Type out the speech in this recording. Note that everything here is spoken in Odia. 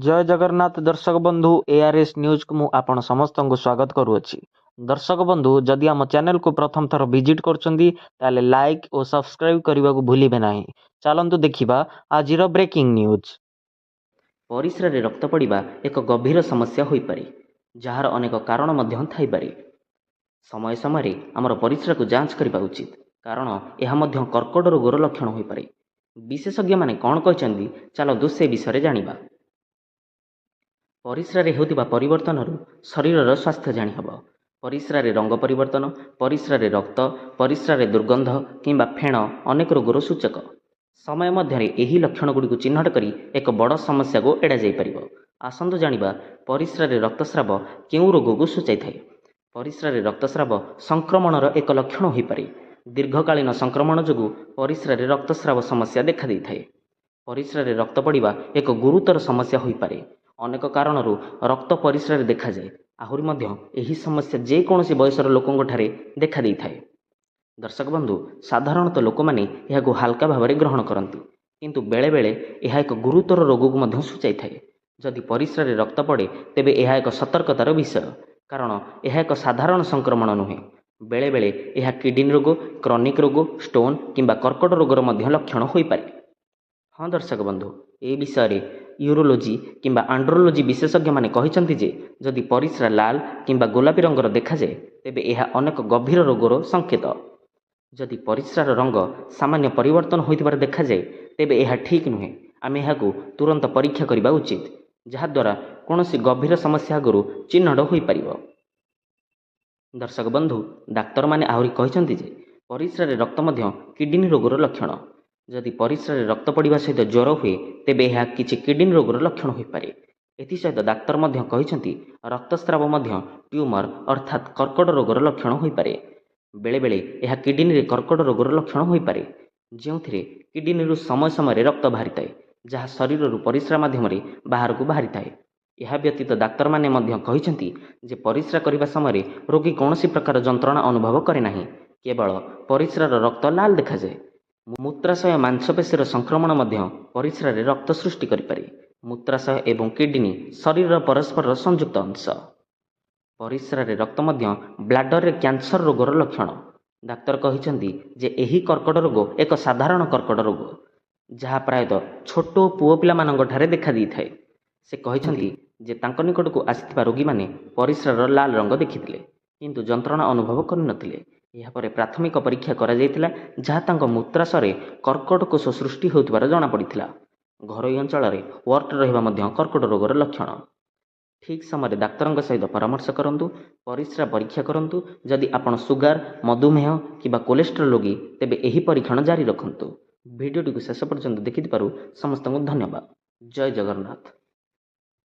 ଜୟ ଜଗନ୍ନାଥ ଦର୍ଶକ ବନ୍ଧୁ, ଏଆର୍ଏସ୍ ନ୍ୟୁଜ୍କୁ ମୁଁ ଆପଣ ସମସ୍ତଙ୍କୁ ସ୍ୱାଗତ କରୁଅଛି। ଦର୍ଶକ ବନ୍ଧୁ, ଯଦି ଆମ ଚ୍ୟାନେଲକୁ ପ୍ରଥମ ଥର ଭିଜିଟ୍ କରୁଛନ୍ତି, ତାହେଲେ ଲାଇକ୍ ଓ ସବସ୍କ୍ରାଇବ୍ କରିବାକୁ ଭୁଲିବେ ନାହିଁ। ଚାଲନ୍ତୁ ଦେଖିବା ଆଜିର ବ୍ରେକିଂ ନ୍ୟୁଜ୍। ପରିସ୍ରାରେ ରକ୍ତ ପଡ଼ିବା ଏକ ଗଭୀର ସମସ୍ୟା ହୋଇପାରେ, ଯାହାର ଅନେକ କାରଣ ମଧ୍ୟ ଥାଇପାରେ। ସମୟ ସମୟରେ ଆମର ପରିସ୍ରାକୁ ଯାଞ୍ଚ କରିବା ଉଚିତ, କାରଣ ଏହା ମଧ୍ୟ କର୍କଟ ରୋଗର ଲକ୍ଷଣ ହୋଇପାରେ। ବିଶେଷଜ୍ଞମାନେ କ'ଣ କହିଛନ୍ତି, ଚାଲନ୍ତୁ ସେ ବିଷୟରେ ଜାଣିବା। ପରିସ୍ରାରେ ହେଉଥିବା ପରିବର୍ତ୍ତନରୁ ଶରୀରର ସ୍ୱାସ୍ଥ୍ୟ ଜାଣିହେବ। ପରିସ୍ରାରେ ରଙ୍ଗ ପରିବର୍ତ୍ତନ, ପରିସ୍ରାରେ ରକ୍ତ, ପରିସ୍ରାରେ ଦୁର୍ଗନ୍ଧ କିମ୍ବା ଫେଣ ଅନେକ ରୋଗର ସୂଚକ। ସମୟ ମଧ୍ୟରେ ଏହି ଲକ୍ଷଣଗୁଡ଼ିକୁ ଚିହ୍ନଟ କରି ଏକ ବଡ଼ ସମସ୍ୟାକୁ ଏଡ଼ାଯାଇପାରିବ। ଆସନ୍ତୁ ଜାଣିବା ପରିସ୍ରାରେ ରକ୍ତସ୍ରାବ କେଉଁ ରୋଗକୁ ସୂଚାଇଥାଏ। ପରିସ୍ରାରେ ରକ୍ତସ୍ରାବ ସଂକ୍ରମଣର ଏକ ଲକ୍ଷଣ ହୋଇପାରେ। ଦୀର୍ଘକାଳୀନ ସଂକ୍ରମଣ ଯୋଗୁଁ ପରିସ୍ରାରେ ରକ୍ତସ୍ରାବ ସମସ୍ୟା ଦେଖାଦେଇଥାଏ। ପରିସ୍ରାରେ ରକ୍ତ ପଡ଼ିବା ଏକ ଗୁରୁତର ସମସ୍ୟା ହୋଇପାରେ। ଅନେକ କାରଣରୁ ରକ୍ତ ପରିସ୍ରାରେ ଦେଖାଯାଏ। ଆହୁରି ମଧ୍ୟ ଏହି ସମସ୍ୟା ଯେକୌଣସି ବୟସର ଲୋକଙ୍କଠାରେ ଦେଖାଦେଇଥାଏ। ଦର୍ଶକ ବନ୍ଧୁ, ସାଧାରଣତଃ ଲୋକମାନେ ଏହାକୁ ହାଲକା ଭାବରେ ଗ୍ରହଣ କରନ୍ତି, କିନ୍ତୁ ବେଳେବେଳେ ଏହା ଏକ ଗୁରୁତର ରୋଗକୁ ମଧ୍ୟ ସୂଚାଇଥାଏ। ଯଦି ପରିସ୍ରାରେ ରକ୍ତ ପଡ଼େ, ତେବେ ଏହା ଏକ ସତର୍କତାର ବିଷୟ, କାରଣ ଏହା ଏକ ସାଧାରଣ ସଂକ୍ରମଣ ନୁହେଁ। ବେଳେବେଳେ ଏହା କିଡନୀ ରୋଗ, କ୍ରନିକ୍ ରୋଗ, ଷ୍ଟୋନ୍ କିମ୍ବା କର୍କଟ ରୋଗର ମଧ୍ୟ ଲକ୍ଷଣ ହୋଇପାରେ। ହଁ ଦର୍ଶକ ବନ୍ଧୁ, ଏ ବିଷୟରେ ୟୁରୋଲୋଜି କିମ୍ବା ଆଣ୍ଡ୍ରୋଲୋଜି ବିଶେଷଜ୍ଞମାନେ କହିଛନ୍ତି ଯେ ଯଦି ପରିସ୍ରା ଲାଲ କିମ୍ବା ଗୋଲାପୀ ରଙ୍ଗର ଦେଖାଯାଏ, ତେବେ ଏହା ଅନେକ ଗଭୀର ରୋଗର ସଂକେତ। ଯଦି ପରିସ୍ରାର ରଙ୍ଗ ସାମାନ୍ୟ ପରିବର୍ତ୍ତନ ହୋଇଥିବାର ଦେଖାଯାଏ, ତେବେ ଏହା ଠିକ୍ ନୁହେଁ। ଆମେ ଏହାକୁ ତୁରନ୍ତ ପରୀକ୍ଷା କରିବା ଉଚିତ, ଯାହାଦ୍ୱାରା କୌଣସି ଗଭୀର ସମସ୍ୟା ଆଗରୁ ଚିହ୍ନଟ ହୋଇପାରିବ। ଦର୍ଶକ ବନ୍ଧୁ, ଡାକ୍ତରମାନେ ଆହୁରି କହିଛନ୍ତି ଯେ ପରିସ୍ରାରେ ରକ୍ତ ମଧ୍ୟ କିଡନୀ ରୋଗର ଲକ୍ଷଣ। ଯଦି ପରିସ୍ରାରେ ରକ୍ତ ପଡ଼ିବା ସହିତ ଜ୍ୱର ହୁଏ, ତେବେ ଏହା କିଛି କିଡନୀ ରୋଗର ଲକ୍ଷଣ ହୋଇପାରେ। ଏଥିସହିତ ଡାକ୍ତର ମଧ୍ୟ କହିଛନ୍ତି, ରକ୍ତସ୍ରାବ ମଧ୍ୟ ଟ୍ୟୁମର ଅର୍ଥାତ୍ କର୍କଟ ରୋଗର ଲକ୍ଷଣ ହୋଇପାରେ। ବେଳେବେଳେ ଏହା କିଡନୀରେ କର୍କଟ ରୋଗର ଲକ୍ଷଣ ହୋଇପାରେ, ଯେଉଁଥିରେ କିଡନୀରୁ ସମୟ ସମୟରେ ରକ୍ତ ବାହାରିଥାଏ, ଯାହା ଶରୀରରୁ ପରିସ୍ରା ମାଧ୍ୟମରେ ବାହାରକୁ ବାହାରିଥାଏ। ଏହା ବ୍ୟତୀତ ଡାକ୍ତରମାନେ ମଧ୍ୟ କହିଛନ୍ତି ଯେ ପରିସ୍ରା କରିବା ସମୟରେ ରୋଗୀ କୌଣସି ପ୍ରକାର ଯନ୍ତ୍ରଣା ଅନୁଭବ କରେ ନାହିଁ, କେବଳ ପରିସ୍ରାର ରକ୍ତ ଲାଲ ଦେଖାଯାଏ। ମୂତ୍ରାଶୟ ମାଂସପେଶୀର ସଂକ୍ରମଣ ମଧ୍ୟ ପରିସ୍ରାରେ ରକ୍ତ ସୃଷ୍ଟି କରିପାରେ। ମୂତ୍ରାଶୟ ଏବଂ କିଡନୀ ଶରୀରର ପରସ୍ପରର ସଂଯୁକ୍ତ ଅଂଶ। ପରିସ୍ରାରେ ରକ୍ତ ମଧ୍ୟ ବ୍ଲାଡରରେ କ୍ୟାନ୍ସର ରୋଗର ଲକ୍ଷଣ। ଡାକ୍ତର କହିଛନ୍ତି ଯେ ଏହି କର୍କଟ ରୋଗ ଏକ ସାଧାରଣ କର୍କଟ ରୋଗ, ଯାହା ପ୍ରାୟତଃ ଛୋଟ ପୁଅ ପିଲାମାନଙ୍କଠାରେ ଦେଖାଦେଇଥାଏ। ସେ କହିଛନ୍ତି ଯେ ତାଙ୍କ ନିକଟକୁ ଆସିଥିବା ରୋଗୀମାନେ ପରିସ୍ରାର ଲାଲ ରଙ୍ଗ ଦେଖିଥିଲେ, କିନ୍ତୁ ଯନ୍ତ୍ରଣା ଅନୁଭବ କରିନଥିଲେ। ଏହାପରେ ପ୍ରାଥମିକ ପରୀକ୍ଷା କରାଯାଇଥିଲା, ଯାହା ତାଙ୍କ ମୂତ୍ରାଶୟରେ କର୍କଟ କୋଷ ସୃଷ୍ଟି ହେଉଥିବାର ଜଣାପଡ଼ିଥିଲା। ଘରୋଇ ଅଞ୍ଚଳରେ ୱାର୍ଟ ରହିବା ମଧ୍ୟ କର୍କଟ ରୋଗର ଲକ୍ଷଣ। ଠିକ୍ ସମୟରେ ଡାକ୍ତରଙ୍କ ସହିତ ପରାମର୍ଶ କରନ୍ତୁ, ପରିସ୍ରା ପରୀକ୍ଷା କରନ୍ତୁ। ଯଦି ଆପଣ ସୁଗାର, ମଧୁମେହ କିମ୍ବା କୋଲେଷ୍ଟ୍ରଲ ରୋଗୀ, ତେବେ ଏହି ପରୀକ୍ଷଣ ଜାରି ରଖନ୍ତୁ। ଭିଡ଼ିଓଟିକୁ ଶେଷ ପର୍ଯ୍ୟନ୍ତ ଦେଖିଥିବାରୁ ସମସ୍ତଙ୍କୁ ଧନ୍ୟବାଦ। ଜୟ ଜଗନ୍ନାଥ।